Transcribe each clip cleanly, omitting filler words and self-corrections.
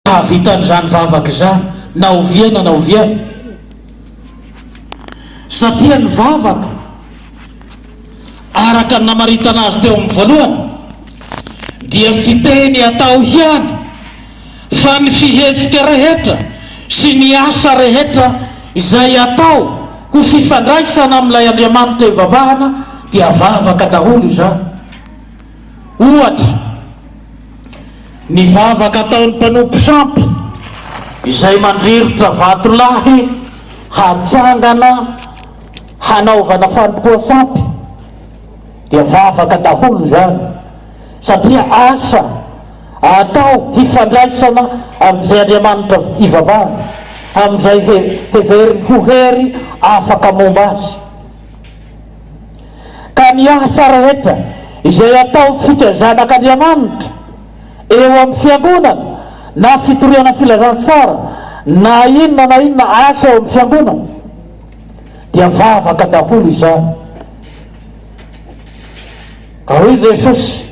Hahavita an'izany vavaka izany na oviana na oviana. Satria ny vavaka, araka ny namaritana azy teo amin'ny voalohany, dia fiteny atao ihany fa ny fihetsika rehetra sy ny asa rehetra izay atao ho fifandraisana amin'ilay Andriamanitra ivavahana dia vavaka daholo izany. Ohatra, ny vavaka ataon'ny mpanompo sampy izay mandrirotra vatolahy hatsangana hanaovana fanompoan-sampy dia vavaka daholo izany satria asa atao hifandraisana amin'izay Andriamanitra ivavahana, amin'izay heveriny ho hery afaka momba azy. Ka ny asa rehetra izay ataontsika zanak'Andriamanitra eo amin'ny fiangonana na fitoriana filazantsara na inona na inona asa eo amin'ny fiangonana dia vavaka daholo izany. Ka hoy Jesosy,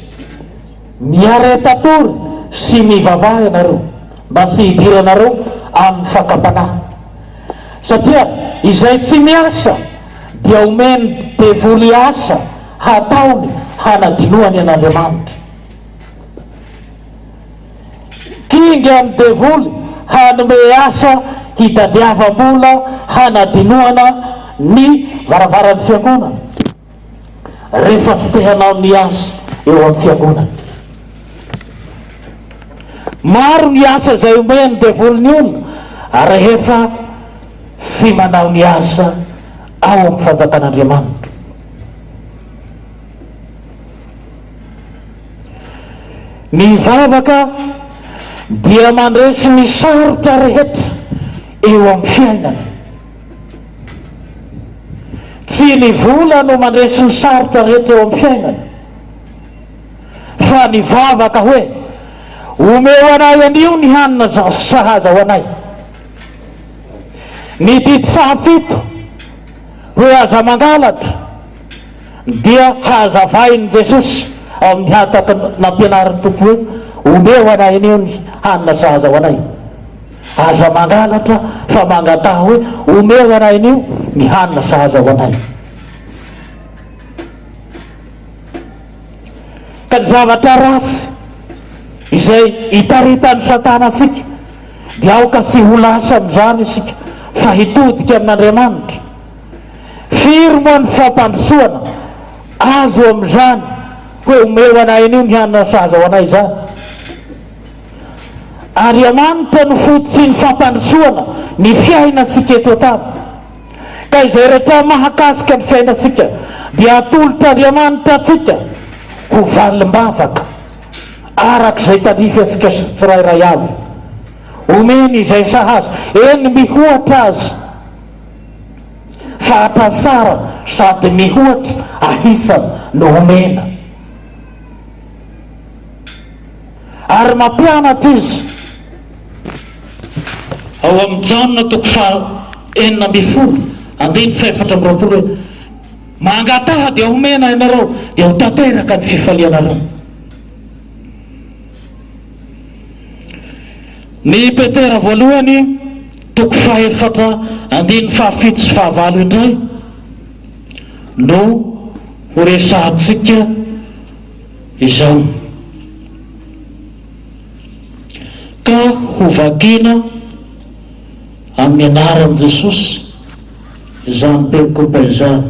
Miareta-tory sy mivavaha ianareo mba tsy hidiranareo amin'ny fakam-panahy. Satria izay tsy miasa dia omen'ny devoly asa hataony hanadinoany an'Andriamanitra. Kinga ny devoly hanome asa hitadiavam-bola hanadinoana ny varavaran'ny fiangonana. Rehefa tsy te hanao ny asa eo amin'ny fiangonana. Maro ny asa izay omen'ny devoly ny olona rehefa tsy manao ny asa ao amin'ny fanjakan'Andriamanitra. Ny vavaka dia mandresy ny sarotra rehetra eo amin'ny fiainana. Tsy ny vola no mandresy ny sarotra rehetra eo amin'ny fiainana, fa ny vavaka hoe, Omeo anay anio ny hanina sahaza ho anay. Ny didy fahafito hoe aza mangalatra dia hazavain'i Jesosy ao amin'ny hataka nampianarin'ny Tompo hoe, Omeo anay anio ny hanina sahaza ho anay. Aza mangalatra fa mangataha hoe omeo anay anio ny hanina sahaza ho anay. Ka ny zavatra ratsy izay itaritan'i Satana antsika dia aoka tsy ho lasa amin'izany isika fa hitodika amin'Andriamanitra. Firy moa ny fampandrosoana azo amin'izany hoe omeo anay anio ny hanina sahaza ho anay izany? Andriamanitra no fototry ny fampandrosoana ny fiainantsika eto an-tany. Ka izay rehetra mahakasika ny fiainantsika dia atolotr'Andriamanitra antsika ho valim-bavaka. Araka izay tandrify antsika tsirairay avy. Omeny izay sahaza, eny mihoatra aza. Fa atra tsara sady mihoatra ahisana no omena. Ary mampianatra izy ao amin'ny Jaona toko faha 16 andininy faha 24 hoe, Mangataha dia homena ianareo, dia ho tanteraka ny fifalianareo. Ny Petera voalohany toko fahefatra andininy fahafito sy fahavalo indray no horesahantsika izao. Ka hovakina amin'ny anaran'i Jesosy izany perikopa izany.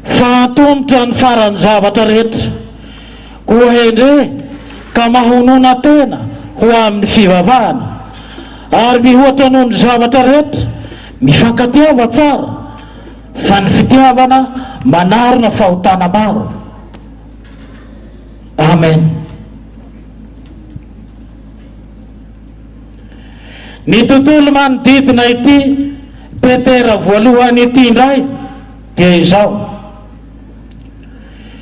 Fa antomotra ny faran'ny zavatra rehetra. Koa hendre ka mahonona tena ho amin'ny fivavahana, ary mihoatra noho ny zavatra rehetra, mifankatiava tsara, fa ny fitiavana manarona fahotana maro. Amen. Ny tontolo manodidina ity Petera voalohany ity indray dia izao,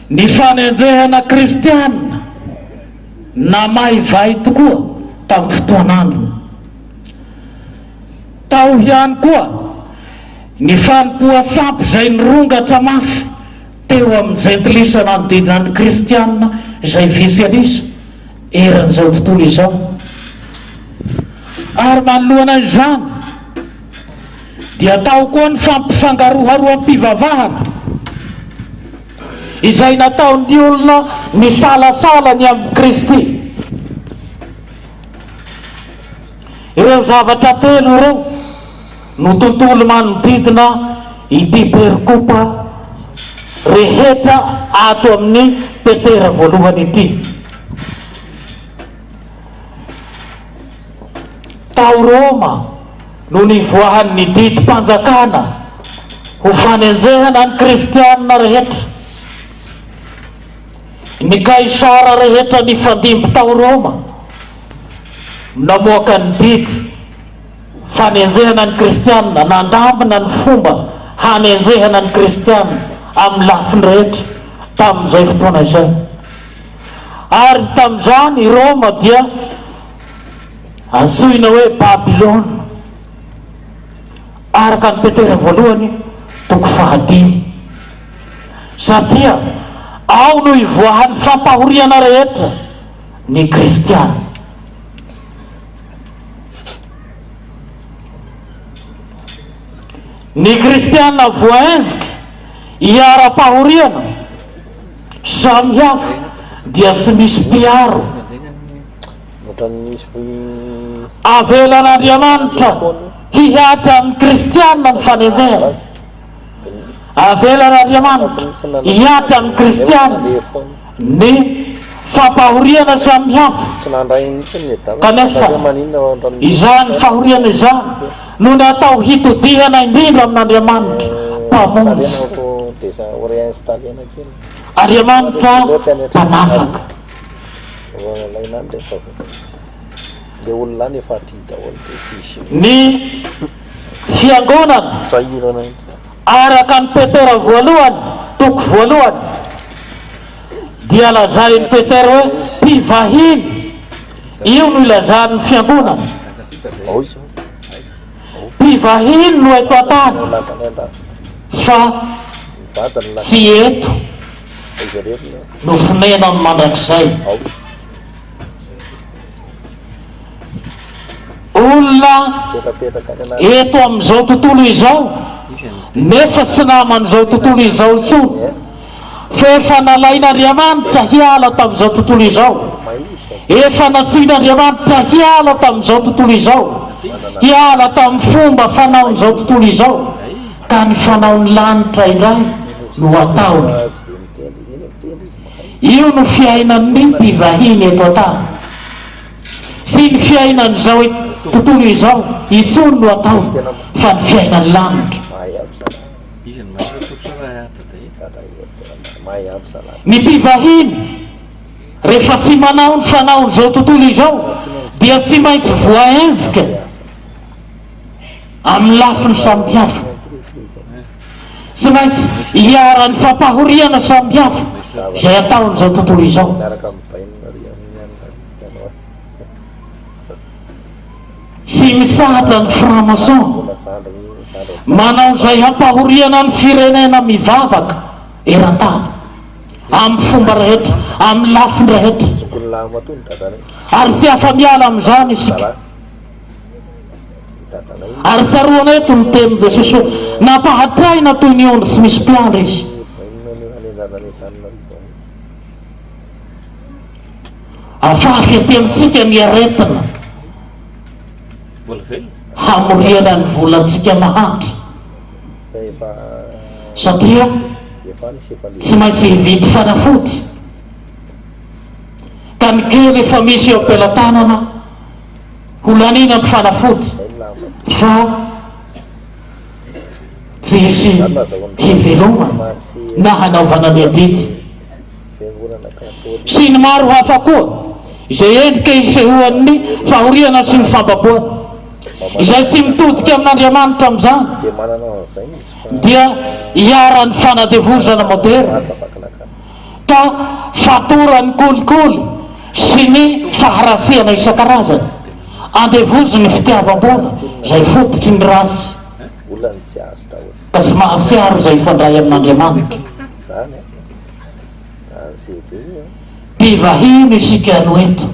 Ny fanenjehana kristiana namaivay tokoa tamin'ny fotoan'androny. Tao ihany koa ny fanompoan-tsampy izay nirongatra mafy teo amin'ny jentilisa nanodidina ny kristiana izay vitsy an'isa. eran'izao tontolo izao. Ary manoloana izany dia tao koa ny fampifangaroharoam-pivavahana izay nataon'ny olona nisalasala ny amin'i Kristy. Ireo zavatra telo ireo no tontolo manodidina ity perikopa rehetra ato amin'ny Petera voalohany ity. Tao Roma no nivoahan'ny didim-panjakana ho fanenjehana ny kristiana rehetra. Ny Kaisara rehetra nifandimby tao Roma namoaka ny didy Fanenjehana ny kristiana, Nandamina ny fomba hanenjehana ny kristiana amin'ny lafiny rehetra tamin'izay fotoana izay. Ary tamin'izany i Roma dia antsoina hoe Babylona, araka an'i Petera voalohany toko fahadimy, satria ao no ivoahan'ny fampahoriana rehetra ny kristiana. Ny kristiana voaenjika iharam-pahoriana samihafa dia tsy misy mpiaro. Avelan'Andriamanitra hihatra amin'ny kristiana ny fanenjehana. Avelan'Andriamanitra hihatra amin'ny kristiana ny fampahoriana samihafa. Kanefa, izany fahoriana izany no natao hitodihana indrindra amin'Andriamanitra Mpamonjy, Andriamanitra Mpanafaka. Ny Fiangonana, araka an'i Petera voalohany, toko voalohany, dia lazain'i Petera hoe mpivahiny. Io no ilazany ny Fiangonana. Mpivahiny no eto an-tany, fa tsy eto no fonenany mandrakizay. Olona eto amin'izao tontolo izao nefa tsy naman'izao tontolo izao intsony fa efa nalain'Andriamanitra hiala tamin'izao tontolo izao, efa nantsoin'Andriamanitra hiala tamin'izao tontolo izao, hiala tamin'ny fomba fanaon'izao tontolo izao ka ny fanaon'ny lanitra indray no ataony. Io no fiainan'ny mpivahiny eto an-tany. Tsy ny fiainan'izao tontolo izao intsony no atao fa ny fiainan'ny lanitra. Ny mpivahiny rehefa tsy manao ny fanaon'izao tontolo izao dia tsy maintsy voaenjika amin'ny lafiny samihafa. Tsy maintsy iharan'ny fampahoriana samihafa izay ataon'izao tontolo izao. Tsy misahatra ny franc-maçon manao izay hampahoriana ny firenena mivavaka eran-tany amin'ny fomba rehetra, amin'ny lafiny rehetra. Ary tsy afa-miala amin'izany isika. Ary tsaroana eto ny tenin'i Jesosy hoe, Nampahatraina toy ny ondry tsy misy mpiandry izy. Afafy aty amintsika ny aretina hamoriana ny volantsika mahantra satria tsy maintsy hividy fanafody ka ny kely efa misy eo am-pelatanana ho laniana amin'ny fanafody fa tsy hisy hivelomana na hanaovana ny adidy. Sy ny maro hafa koa, izay endrika isehoan'ny fahoriana sy ny fambaboana. Izay tsy mitodika amin'Andriamanitra amin'izany dia iharan'ny fanandevozana moderina, ka fatoran'ny kolikoly sy ny faharatsiana isan-karazany. Andevozin'ny fitiavam-bola, izay fototry ny ratsy, ka tsy mahatsiaro izay hifandray amin'Andriamanitra. Mpivahiny isika no eto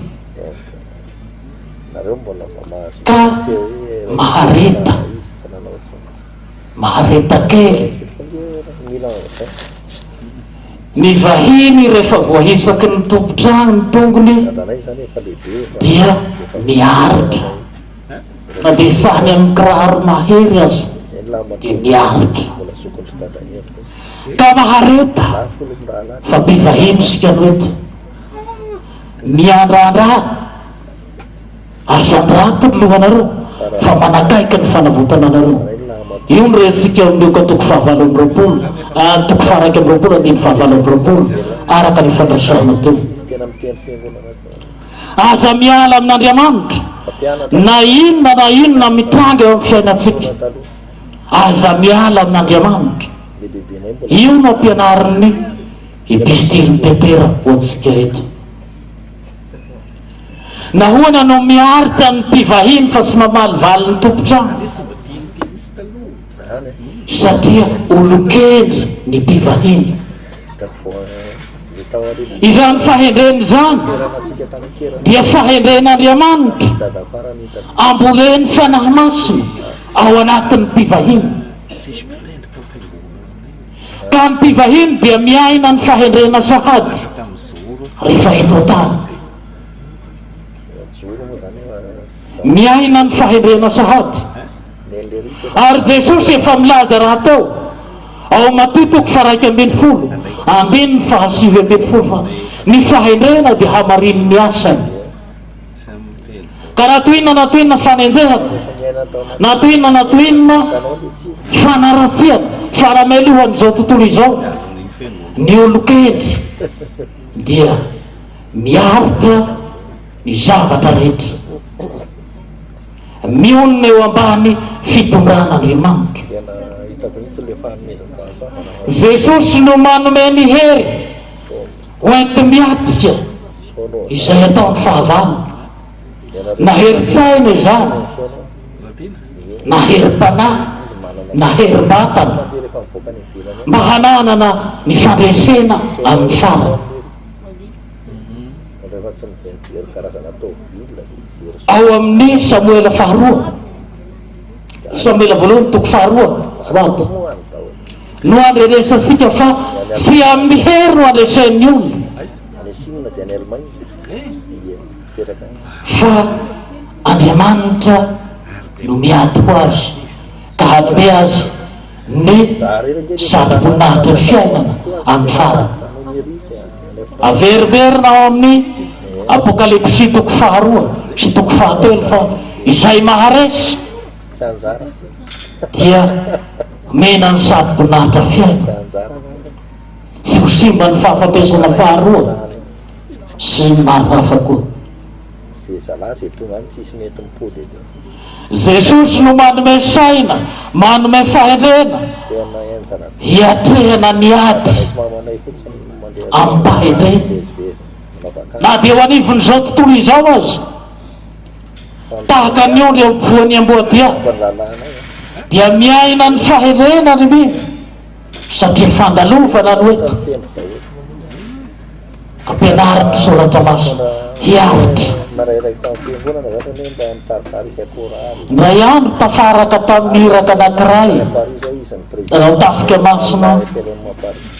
ka mahareta, mahareta kely. Ny vahiny rehefa voahisaky ny tompon-trano ny tongony dia miaritra. Na dia samy amin'ny kiraro mahery aza dia miaritra. Ka mahareta fa mpivahiny isika no eto. Miandrandra asandrato ny lohanareo fa manakaiky ny fanavotana anareo. Io no rentsika ao amin'ny Lioka toko fahavalo amby roapolo, toko faha 21 andininy fahavalo amby roapolo araka ny fandraisana teo. Aza miala amin'Andriamanitra na inona na inona mitranga eo amin'ny fiainantsika. Aza miala amin'Andriamanitra. Io no ampianarin'ny epistilin'i Petera ho antsika eto. Nahoana no miaritra ny mpivahiny fa tsy mamalivaly ny tompon-trano? Satria olon-kendry ny mpivahiny. Izany fahendrena izany dia fahendren'Andriamanitra ambolen'ny Fanahy Masina ao anatin'ny mpivahiny. Ka ny mpivahiny dia miaina ny fahendrena sahady rehefa eto an-tany. Miaina ny fahendrena sahady. Ary Jesosy efa milaza rahateo ao Matio toko faha-11 andininy faha-19 fa ny fahendrena dia hamarinin'ny asany. Ka na toy inona na toy inona fanenjehana, na toy inona na toy inona fanaratsiana, fanamelohan'izao tontolo izao, ny olon-kendry dia miaritra ny zavatra rehetra. Mionona eo ambany fitondran'Andriamanitra. Jesosy no manome ny hery ho enti-miatrika izay ataon'ny fahavalo, na herin-tsaina izany, na herim-panahy, na herim-batana, mba hananana ny fandresena amin'ny farany. Ao amin'ny Samoela faharoa, Samoela voalohany toko faharoa, azafady, no andrenesantsika fa tsy amin'ny hery no andresen'ny olona, fa Andriamanitra no miady ho azy ka hanome azy ny satroboninahitry ny fiainana amin'ny farany. Averimberina ao amin'ny Apokalypsy toko faharoa sy toko fahatelo fa izay maharesy dia omena ny satroboninahitra fiainana. Tsy. Tsy ho simban'ny fahafatesana faharoa sy ny maro hafa koa. Jesosy no manome saina, manome fahendrena hiatrehana ny ady amim-pahendrena. Na dia eo anivon'izao tontolo izao aza, tahaka ny ondry eo ampovoan'ny amboadia, dia miaina ny fahendrena ny mino, satria fandalovana no eto. Ampianariny ny Soratra Masina hiaritra. Indray andro tafaraka tamin'ny iraka anankiray nanao tafika masina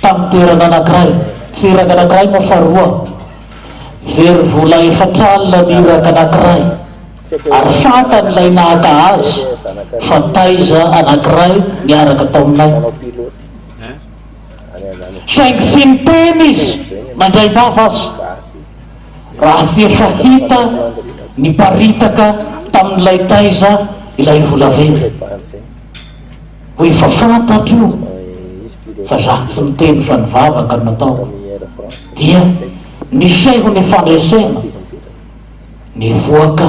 tamin'ny toerana anankiray, tsy iraka anankiray moa fa roa, very vola efatr'alina ny iraka anankiray, ary fantany ilay naka azy fa taiza anankiray niaraka tao aminay. Saingy tsy niteny izy nandray-bava aza raha tsy efa hita niparitaka tamin'ilay taiza ilay vola very. Ho efa fantatro io fa za tsy miteny fa ny vavaka no nataoko. Dia niseho ny fandresena nivoaka.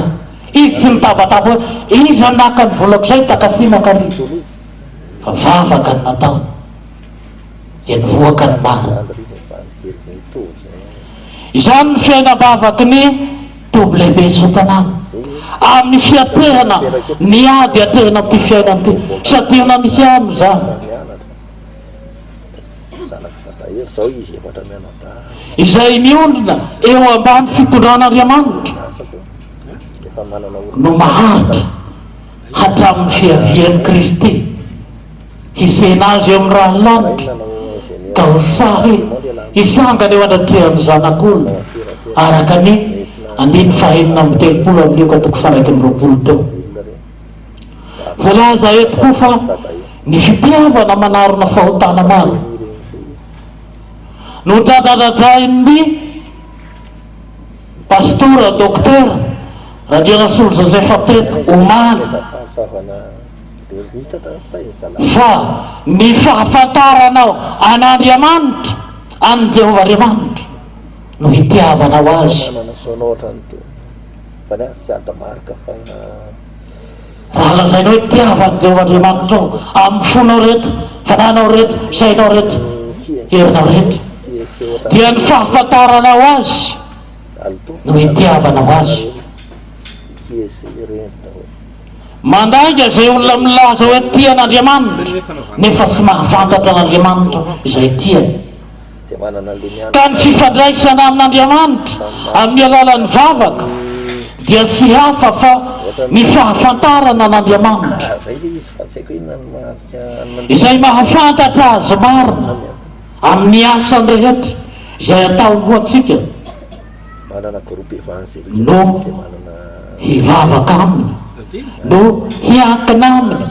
Izy tsy nitabataba hoe iza naka ny volako zay takasina kary fa vavaka no nataony. Dia nivoaka ny marina. Izany ny fiainam-bavaky ny Tompo lehibe Sotanana amin'ny fiatrehana ny ady atrehina amin'ity fiainana ity. Sadiana ny hiany izany. Izay mionona eo ambany fitondran'Andriamanitra no maharitra hatramin'ny fiavian'i Kristy. Hizena azy eo amin'ny rano lanitra, ka ho sahy hitsangana eo anatrehan'ny Zanak'olona, araka ny andininy fahenina amby telopolo amin'ny Lioka toko faha-21 teo. Voalaza eto koa fa ny fitiavana manarona fahotana maro. Nodradradradrain'ny Pastora Dokotera Randrianasolo Joseph teto omaly. Fa ny fahafantaranao an'Andriamanitra, an'i Jehovah Andriamanitra, no hitiavanao azy. Raha lazainao hoe tiava an'i Jehovah Andriamanitrao amin'ny fonao rehetra, fanahinao rehetra, sainao rehetra, herinao rehetra, dia ny fahafantaranao azy no hitiavanao azy. Mandainga izay olona milaza hoe tia an'Andriamanitra nefa tsy mahafantatra an'Andriamanitra izay tiany. Ka ny fifandraisana amin'Andriamanitra amin'ny alalan'ny vavaka dia tsy hafa fa ny fahafantarana an'Andriamanitra. Izay mahafantatra Azy marina amin'ny asany rehetra izay ataony ho antsika. no hivavaka aminy, no hiankina aminy,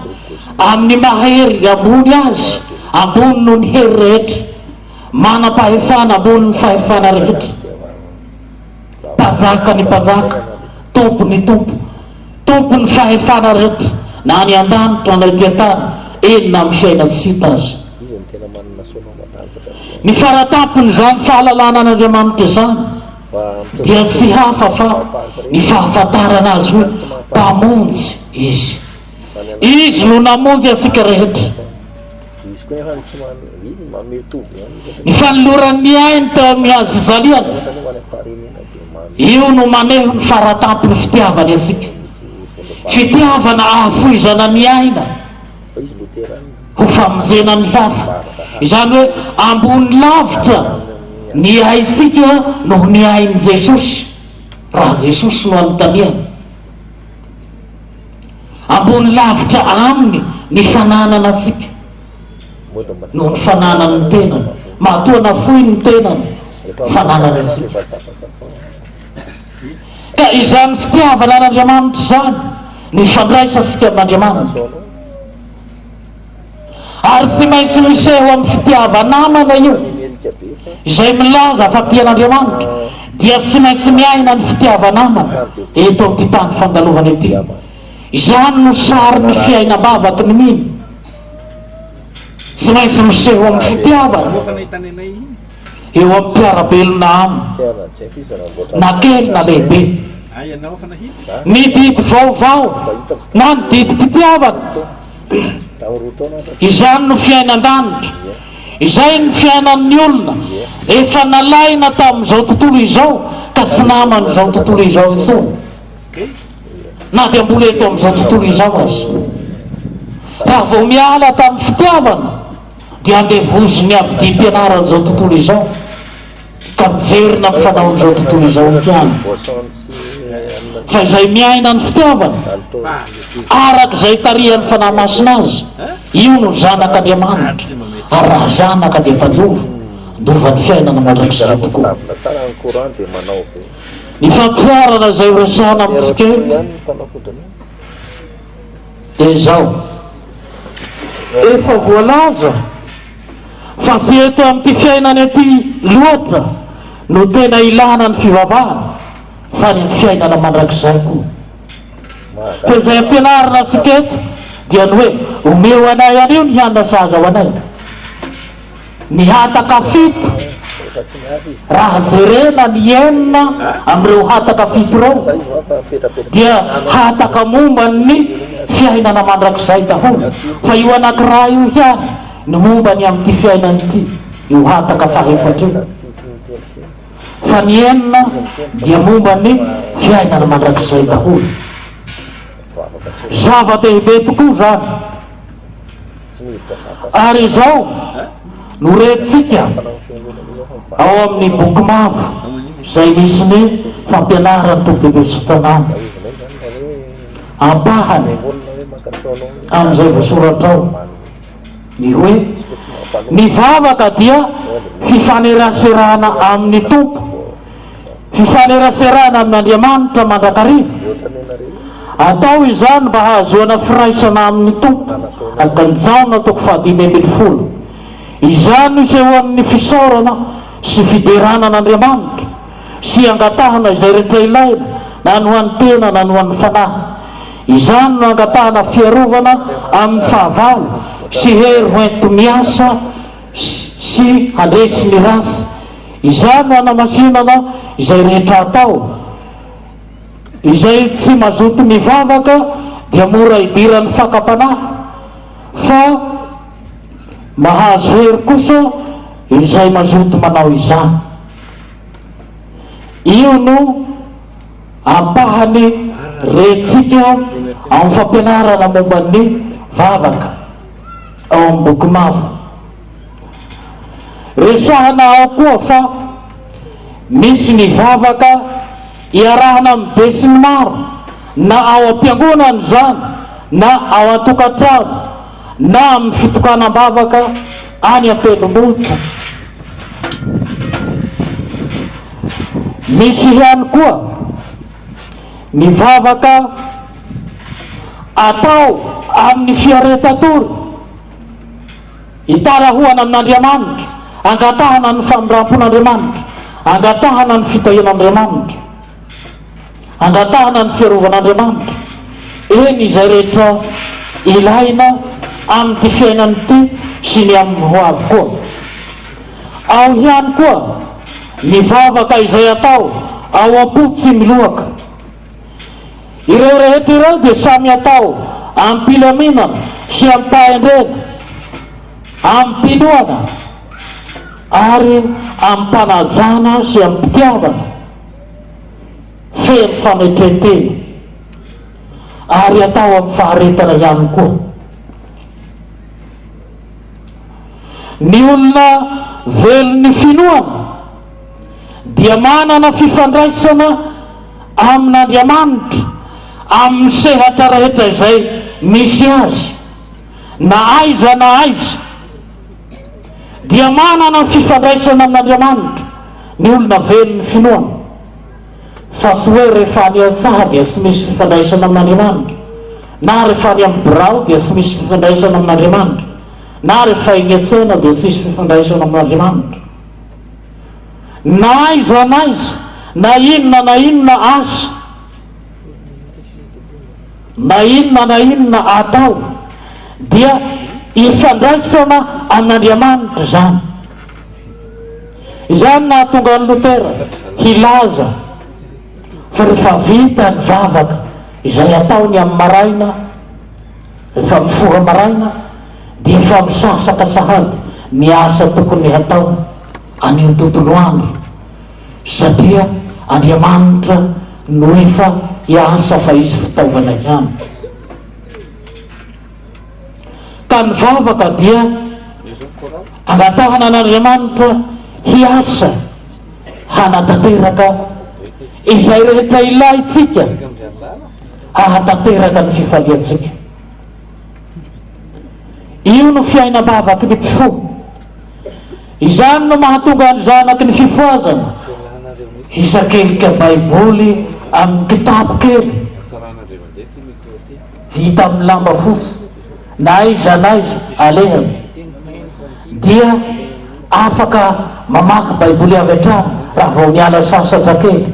amin'ny maha hery ambony azy, ambony noho ny hery rehetra, manam-pahefana ambonin'ny fahefana rehetra, Mpanjaka ny mpanjaka, Tompo ny tompo, Tompon'ny fahefana rehetra, na any an-danitra na ety an-tany, eny na amin'ny fiainan-tsy hita aza. Ny faratampon'izany fahalalana an'Andriamanitra izany dia tsy hafa fa ny fahafantarana Azy hoe Mpamonjy Izy. Izy no namonjy antsika rehetra. Ny fanolorany ny ainy teo amin'ny hazo fijaliana, io no maneho ny faratampon'ny fitiavany antsika. Fitiavana ahafoizana ny aina. ho famonjena ny hafa. Izany hoe ambony lavitra ny aintsika noho ny ain'i Jesosy, raha Jesosy no anontaniana. Ambony lavitra aminy ny fananana antsika noho ny fananany ny tenany. Matoa nafoiny ny tenany, fananany antsika. Ka izany fitiavana an'Andriamanitra izany ny ifandraisantsika amin'Andriamanitra. Ary tsy maintsy miseho amin'ny fitiava-namana io. Izay milaza fa tia an'Andriamanitra dia tsy maintsy miaina ny fitiava-namana eto amin'ity tany fandalovana ity. Izany no sarin'ny fiainam-bavaky ny mino. Tsy maintsy miseho amin'ny fitiavana. eo amin'ny mpiara-belona aminy, na kely na lehibe. Ny didy vaovao na ny didim-pitiavana, izany no fiainan-danitra, izay no fiainan'ny olona efa nalaina tamin'izao tontolo izao ka tsy naman'izao tontolo izao intsony. Na dia mbola eto amin'izao tontolo izao aza. Raha vao miala tamin'ny fitiavana dia andevozin'ny abidim-pianaran'izao tontolo izao ka miverina amin'ny fanaon'izao tontolo izao ihany. Fa izay miaina ny fitiavana araka izay tarihan'ny Fanahy Masina azy, io no zanak'Andriamanitra, ary raha zanaka dia mpandova, handova ny fiainana mandrakizay tokoa. Ny fampiharana izay horesahana amintsika eto dia izao, efa voalaza fa tsy eto amin'ity fiainana ity loatra no tena ilana ny fivavahana fa any amin'ny fiainana mandrakizay koa. Fa izay ampianarina antsika eto dia ny hoe omeo anay anio ny hanina sahaza ho anay. Ny hataka fito, raha jerena ny enina amin'ireo hataka fito ireo dia hataka momba ny fiainana mandrakizay daholo, fa io anankiray io ihany no momba ny amin'ity fiainana ity, io hataka fahefatra io, fa ny enina dia momba ny fiainana mandrakizay daholo. Zava-dehibe tokoa izany. Ary izao no rentsika ao amin'ny boky mavo izay misy ny fampianaran'ny Tompo Bebe sy Tanàna. Ampahany amin'izay voasoratra ao ny hoe ny vavaka dia fifaneraserana amin'ny Tompo. Fifaneraserana amin'Andriamanitra mandrakariva. Atao izany mba hahazoana firaisana amin'ny Tompo, araka ny Jaona toko fahadimy ambin'ny folo. Izany no isehoan'ny fisaorana sy fiderana an'Andriamanitra, sy angatahana izay rehetra ilaina, na ny ho an'ny tena na ny ho an'ny fanahy. Izany no angatahana fiarovana amin'ny fahavalo sy hery hoenti-miasa sy handresy ny ratsy. Izany no hanamasinana izay rehetra atao. Izay tsy mazoto mivavaka dia mora idiran'ny fakam-panahy, fa mahazo hery kosa izay mazoto manao izany. Io no ampahany rentsika amin'ny fampianarana momba ny vavaka ao amin'ny boky mavo. Resahana ao koa fa misy ny vavaka iarahana amin'ny besinimaro na ao am-piangonana izany na ao an-tokantrano na amin'ny fitokanam-bavaka any an-tendrombohitra. Misy ihany koa ny vavaka atao amin'ny fiaretan-tory. Itarahoana amin'Andriamanitra, angatahana ny famindrampon'Andriamanitra, angatahana ny fitahian'Andriamanitra, angatahana ny fiarovan'Andriamanitra, eny izay rehetra ilaina amin'ity fiainana ity sy ny amin'ny ho avy koa. Ao ihany koa ny vavaka izay atao ao am-po tsy miloaka. Ireo rehetra ireo dia samy atao amim-pilaminana sy amim-pahendrena, amim-pinoana ary amim-panajana sy amim-pitiavana feno fanetren-tena, ary atao amin'ny faharetana ihany koa. Ny olona velon'ny finoana dia manana fifandraisana amin'Andriamanitra amin'ny sehatra rehetra izay misy azy, na aiza na aiza, dia manana fifandraisana amin'Andriamanitra ny olona velon'ny finoana, fa tsy hoe rehefa any an-tsaha dia tsy misy fifandraisana amin'Andriamanitra, na rehefa any amin'ny birao dia tsy misy fifandraisana amin'Andriamanitra, na rehefa eny an-tsena dia tsisy fifandraisana amin'Andriamanitra. Na aiza na aiza, na inona na inona asa, na inona na inona atao, dia ifandraisana amin'Andriamanitra izany. Izany nahatonga an'i Lotera hilaza fa rehefa vita ny vavaka izay ataony amin'ny maraina, rehefa mifoha maraina, dia efa misasaka sahady ny asa tokony hatao anio tontolo andro, satria Andriamanitra no efa hiasa fa izy fitaovana ihany. Ka ny vavaka dia angatahana an'Andriamanitra hiasa hanatanteraka izay rehetra ilaintsika hahatanteraka ny fifaliantsika. Io no fiainam-bavaky ny mpifoha. Izany no mahatonga ny zanaky ny fifohazana hisakelika Baiboly amin'ny kitapo kely vita amin'ny lamba fotsy na aiza na aiza alehany dia afaka mamaky Baiboly avy hatrany raha vao miala sasatra kely.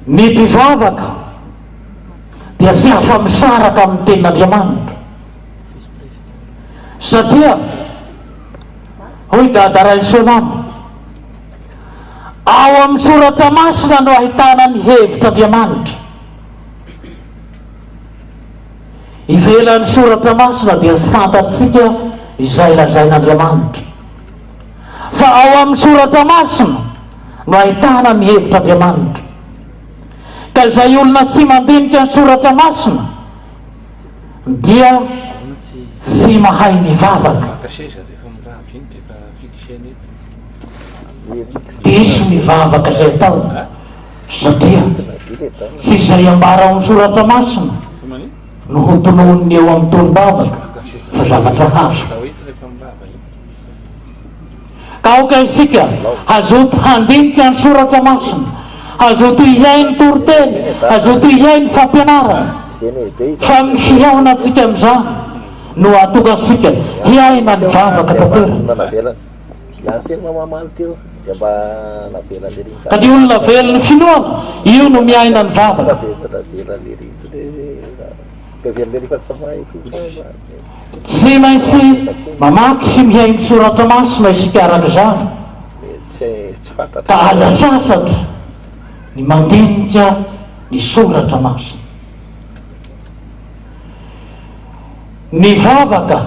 Ny mpivavaka dia tsy afa-misaraka amin'ny tenin'Andriamanitra satria hoy Dada Rainisoanana, ao amin'ny soratra masina no ahitana ny hevitr'Andriamanitra. Ivelan'ny soratra masina dia tsy fantatsika izay lazain'Andriamanitra. Fa ao amin'ny soratra masina no ahitana ny hevitr'Andriamanitra. Ka izay olona tsy mandinika ny soratra masina dia tsy mahay mivavaka. Diso ny vavaka izay ataony satria tsy izay ambara ao amin'ny soratra masina no ho tononiny eo amin'ny tonom-bavaka fa zavatra hafa. Ka aoka isika hazoto handinika ny Soratra Masina, hazoto hihaino toriteny, hazoto hihaino fampianarana, fa amin'ny fihaonantsika amin'izany no hahatonga antsika hiaina ny vavaka tanteraka. Ka ny olona velon'ny finoana, io no miaina ny vavaka. Tsy maintsy mamaky sy mihaino soratra masina isika araka izany, ka aza sasatra ny mandinika ny soratra masina. Ny vavaka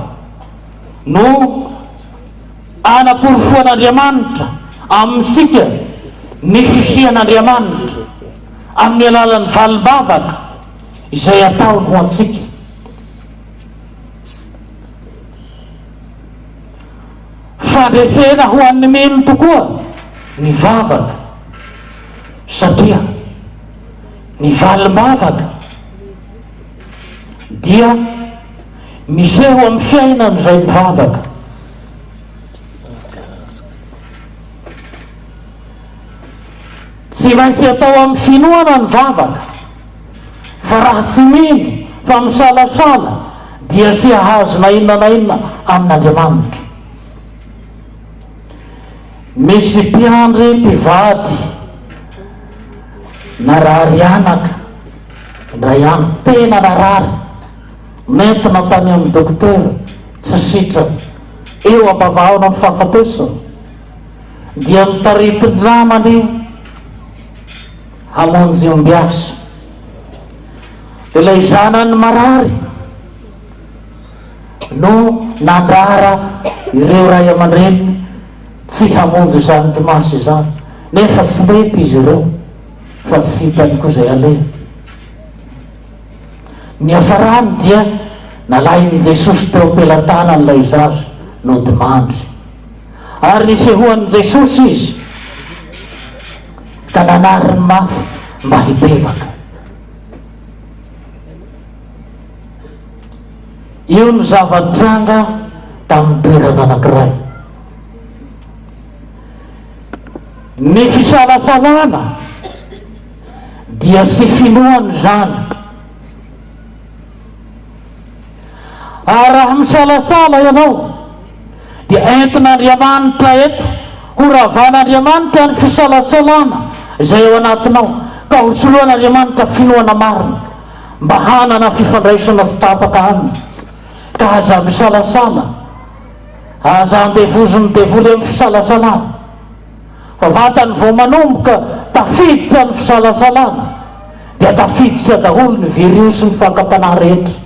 no anaporofoan'Andriamanitra amintsika ny fisian'Andriamanitra amin'ny alalan'ny valim-bavaka izay ataony ho antsika. Fandresena ho an'ny mino tokoa ny vavaka satria ny valim-bavaka dia miseho amin'ny fiainan'izay mivavaka. Tsy maintsy atao amin'ny finoana ny vavaka. Fa raha tsy mino fa misalasala dia tsy hahazo na inona na inona amin'Andriamanitra. Misy mpiandry mpivady narary anaka indray andro, tena narary, nentina tany amin'ny dokotera, tsy sitrana, eo am-bavahaona amin'ny fahafatesana, dia notaritin'ny namany hamonjy ombiasa. Dia ilay zanany marary no nandrara ireo ray aman-dreniny tsy hamonjy izany mpimasy izany, nefa tsy nety izy ireo fa tsy hitany koa izay aleha. Niafarany dia nalain'i Jesosy teo am-pelatanany ilay zaza nodimandry. Ary nisehoan'i Jesosy izy ka nanariny mafy mba hibebaka. Io no zava-nitranga tamin'ny toerana anankiray. Ny fisalasalana dia tsy finoana izany. Ary raha misalasala ianao, dia entin'Andriamanitra eto, horavan'Andriamanitra ny fisalasalana izay ao anatinao, ka hosoloan'Andriamanitra finoana marina, mba hanana fifandraisana tsy tapaka Aminy. Ka aza misalasala. Aza andevozin'ny devoly amin'ny fisalasalana, fa vatany vao manomboka tafiditra ny fisalasalana dia tafiditra daholo ny viriosy ny fakam-panahy rehetra.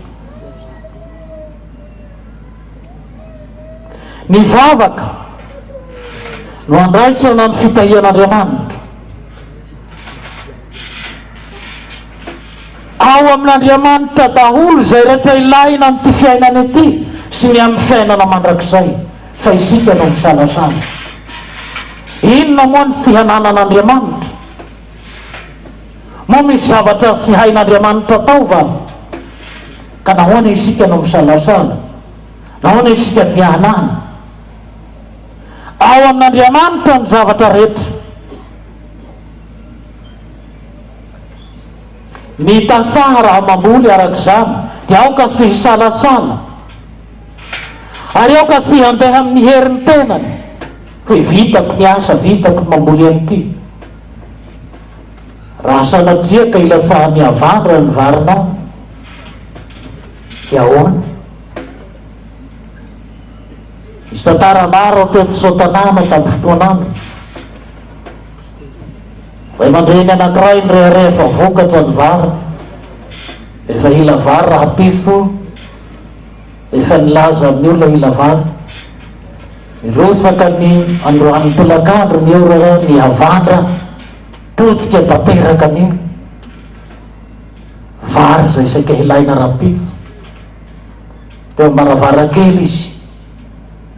Ny vavaka no andraisana ny fitahian'Andriamanitra. Ao amin'Andriamanitra daholo izay rehetra ilaina amin'ity fiainana ity sy ny amin'ny fiainana mandrakizay, fa isika no misalasala. Inona moa ny tsy hananan'Andriamanitra? Moa misy zavatra tsy hain'Andriamanitra atao va? Ka nahoana isika no misalasala? Nahoana isika no miahanahana? Ao amin'Andriamanitra ny zavatra rehetra. Ny tantsaha raha mamboly araka izany dia aoka tsy hisalasala ary aoka tsy handeha amin'ny herin'ny tenany hoe vitako ny asa, vitako ny mamboly an'ity. Raha sanatria ka ilatsahan'ny havandra ny varinao dia ahoana? Nisy tantara maro teto Soatanàna tamin'ny fotoan'andro. Ray aman-dreny anankiray nirehareha fa vokatra ny vary, efa hila vary rahampitso, efa nilaza amin'ny olona hila vary. Nirotsaka ny androany tolakandro ny orana, ny havandra, potika tanteraka ny vary izay saika hilaina rahampitso. Teo am-baravarankely izy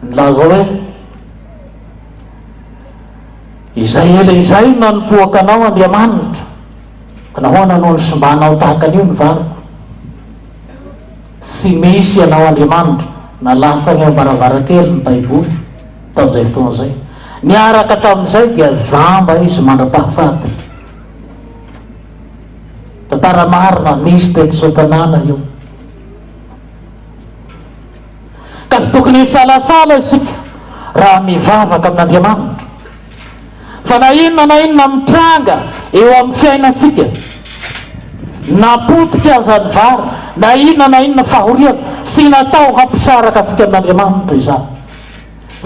nilaza hoe, Izay ela izay no nanompoako Anao, Andriamanitra, ka nahoana no nisimbanao tahaka an'io ny variko? Tsy misy Ianao, Andriamanitra, na latsany eo am-baravarankely ny Baiboly tamin'izay fotoana izay. Niaraka tamin'izay dia jamba izy mandra-pahafatiny. Tantara marina nisy teto Soatanàna io. Ka tsy tokony hisalasala isika raha mivavaka amin'Andriamanitra. Fa na inona na inona mitranga eo amin'ny fiainantsika, na potika aza ny vary, na inona na inona fahoriana, tsy natao hampisaraka antsika amin'Andriamanitra izany.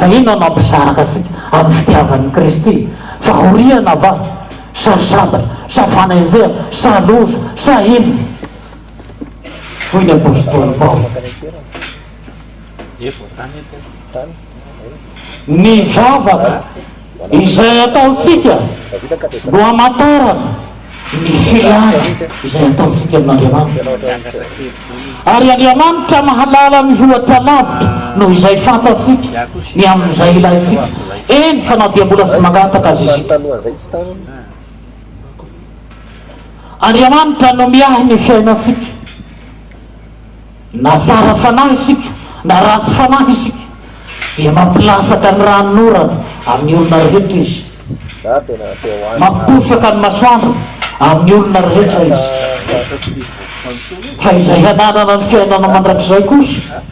Fa inona no hampisaraka antsika amin'ny fitiavan'i Kristy? Fahoriana va? Sa sabatra? Sa fanenjehana? Sa loza? Sa inona? Hoy ny apostoly Paoly. Ny vavaka izay ataontsika no hamantarana ny filana izay ataontsika amin'Andriamanitra. Ary Andriamanitra mahalala mihoatra lavitra noho izay fantatsika ny amin'izay ilaintsika, eny fa na dia mbola tsy mangataka aza isika. Andriamanitra no miahy ny fiainantsika. Na tsara fanahy isika na ratsy fanahy isika dia mampilatsaka ny ranonorana amin'ny olona rehetra Izy. Mampiposaka ny masoandro amin'ny olona rehetra Izy. Fa izay hananana ny fiainana mandrakizay kosa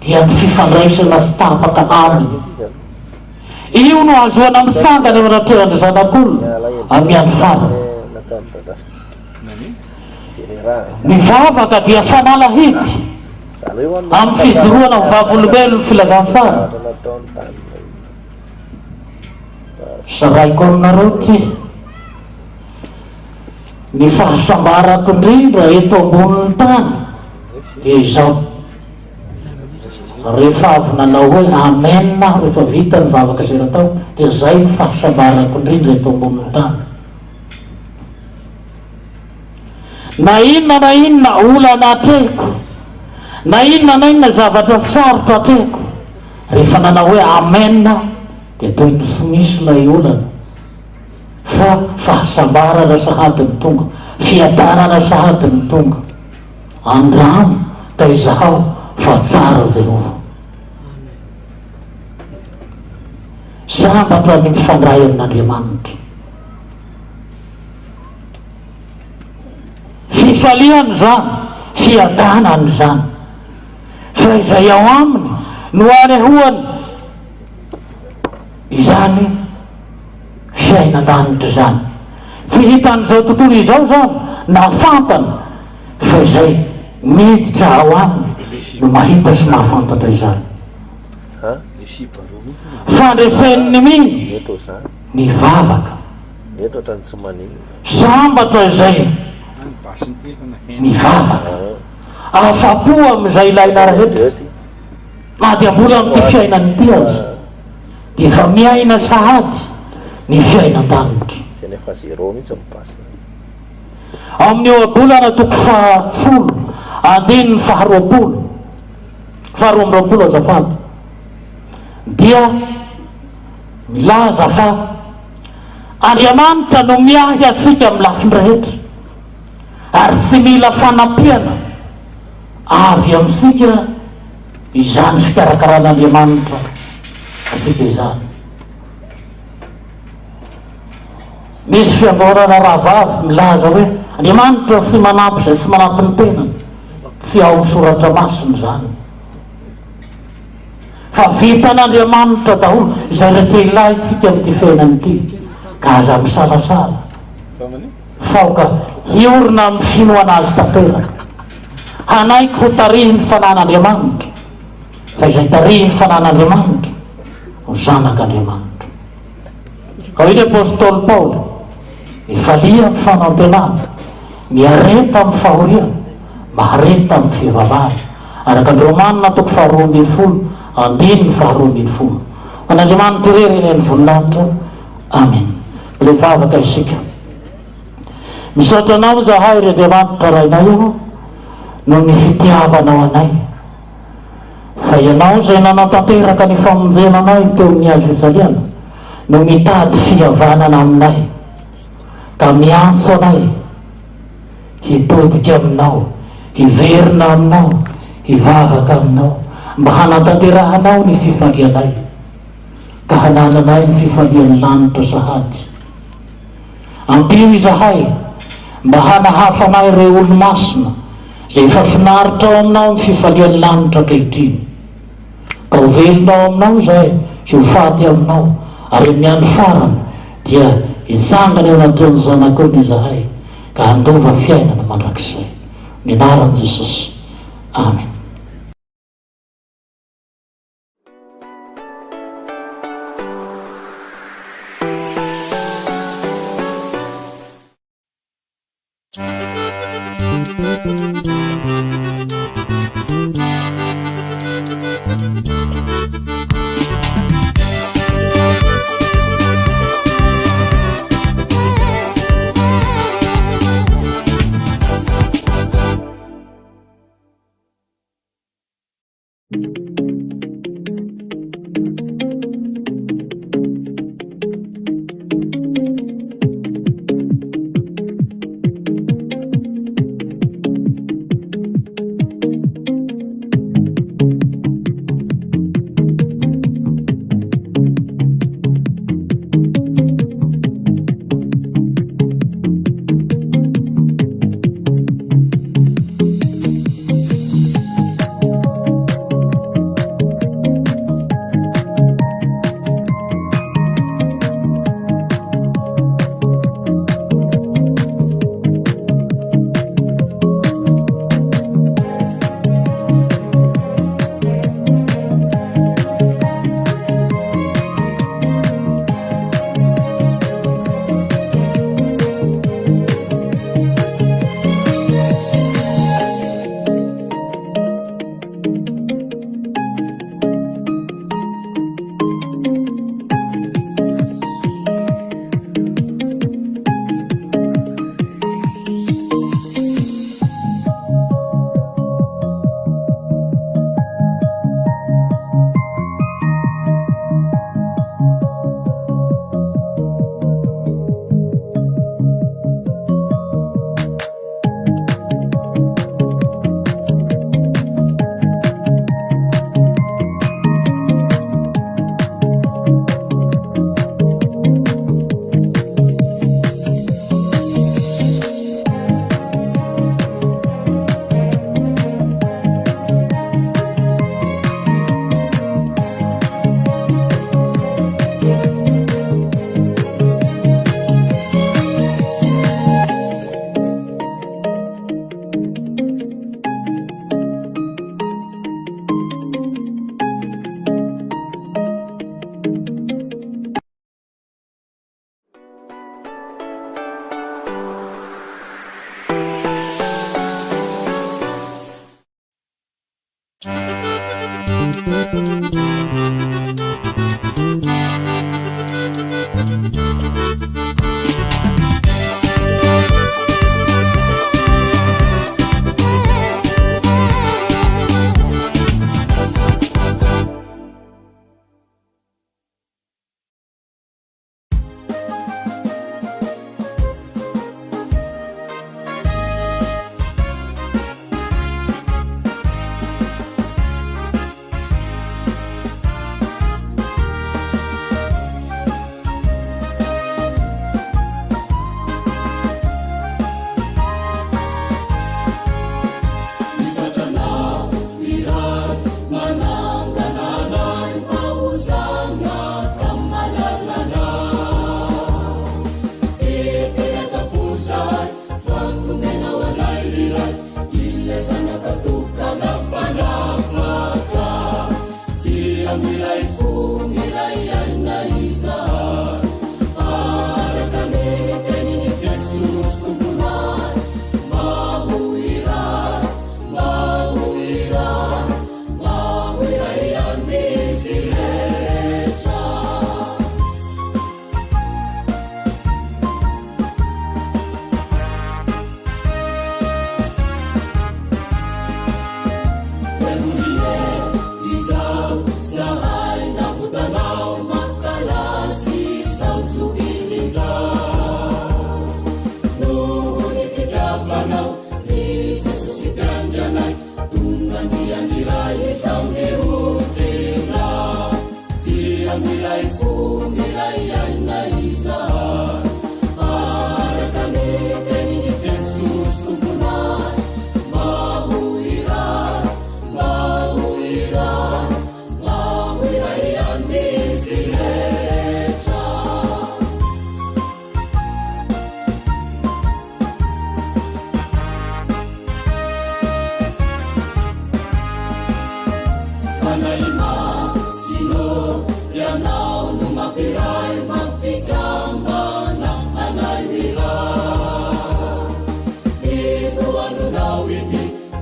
dia ny fifandraisana tsy tapaka Aminy. Io no ahazoana mitsangana eo anatrehan'ny Zanak'olona amin'ny andro farany. Ny vavaka dia fanalahidy amin'ny fijoroana ho vavolombelon'ny filazantsara. Zaraiko aminareo ity ny fahasambarako indrindra eto ambonin'ny tany dia izao. Rehefa avy nanao hoe Amen aho rehefa vita ny vavaka izay natao dia izay no fahasambarako indrindra eto ambonin'ny tany. Na inona na inona olana atrehiko, na inona na inona zavatra sarotra atrehiko, rehefa nanao hoe Amen aho dia toy ny tsy misy ilay olana fa fahasambarana sahady no tonga, fiadanana sahady no tonga. Andramo ka izahao fa tsara Jehovah. Sambatra ny mifandray amin'Andriamanitra. Fifaliana izany, fiadanana izany. Fa izay ao aminy no anehoany izany fiainan-danitra izany. Tsy hitan'izao tontolo izao izany na fantany fa izay miditra ao aminy no mahita sy mahafantatra izany. Fandresen'ny mino ny vavaka. Sambatra izay mivavaka. Afa-po amin'izay ilaina rehetra. Na dia mbola amin'ity fiainana ity aza, dia efa miaina sahady ny fiainan-danitra. Ao amin'ny Ohabolana toko fahafolo, andininy faharoapolo, faharoa amby roapolo azafady, dia milaza fa Andriamanitra no miahy antsika amin'ny lafiny rehetra, ary tsy mila fanampiana avy amintsika izany fikarakaran'Andriamanitra antsika izany. Misy fiangonana rahavavy milaza hoe Andriamanitra tsy manampy izay tsy manampy ny tenany. Tsy ao amin'ny soratra masina izany. Fa vitan'Andriamanitra daholo izay rehetra ilaintsika amin'ity fiainana ity, ka aza misalasala fa aoka hiorina amin'ny finoana Azy tanteraka. Hanaiky ho tarihin'ny Fanahin'Andriamanitra, fa izay tarihin'ny Fanahin'Andriamanitra no zanak'Andriamanitra. Ka hoy ny apostoly Paoly, Mifalia amin'ny fanantenana, miareta amin'ny fahoriana, mahareta amin'ny fivavahana. Araka ny Romana toko faharoa ambin'ny folo, andininy faharoa ambin'ny folo. Ho an'Andriamanitra irery anie ny voninahitra. Amena. Mbola hivavaka isika. Misaotra Anao izahay, ry Andriamanitra Rainay ô, noho ny fitiavanao anay. Fa Ianao izay nanatanteraka ny famonjena anay teo amin'ny hazo fijaliana no mitady fihavanana aminay, ka miantso anay hitodika Aminao, hiverina Aminao, hivavaka Aminao, mba hanatanterahanao ny fifalianay, ka hanananay ny fifalian'ny lanitra sahady. Ampio izahay mba hanahafanay ireo olo-masina izay efa finaritra ao Aminao amin'ny fifalian'ny lanitra ankehitriny. Ka ho velona ao Aminao izahay sy ho faty Aminao, ary amin'ny andro farany dia hitsangana eo anatrehan'ny Zanak'ondry izahay ka handova fiainana mandrakizay. Amin'ny anaran'i Jesosy. Amen.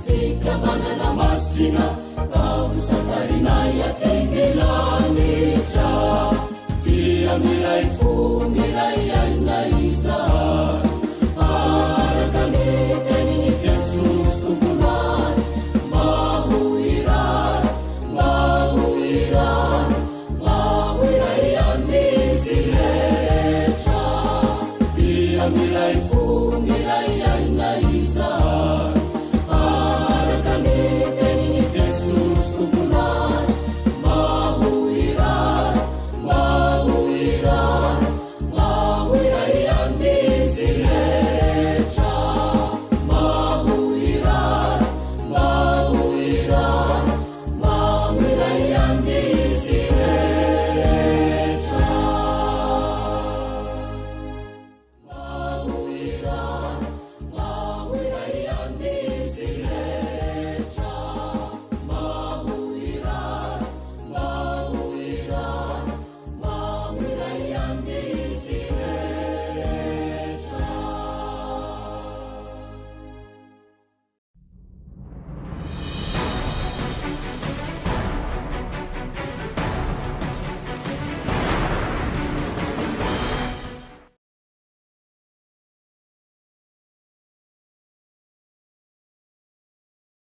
Fikambanana masina.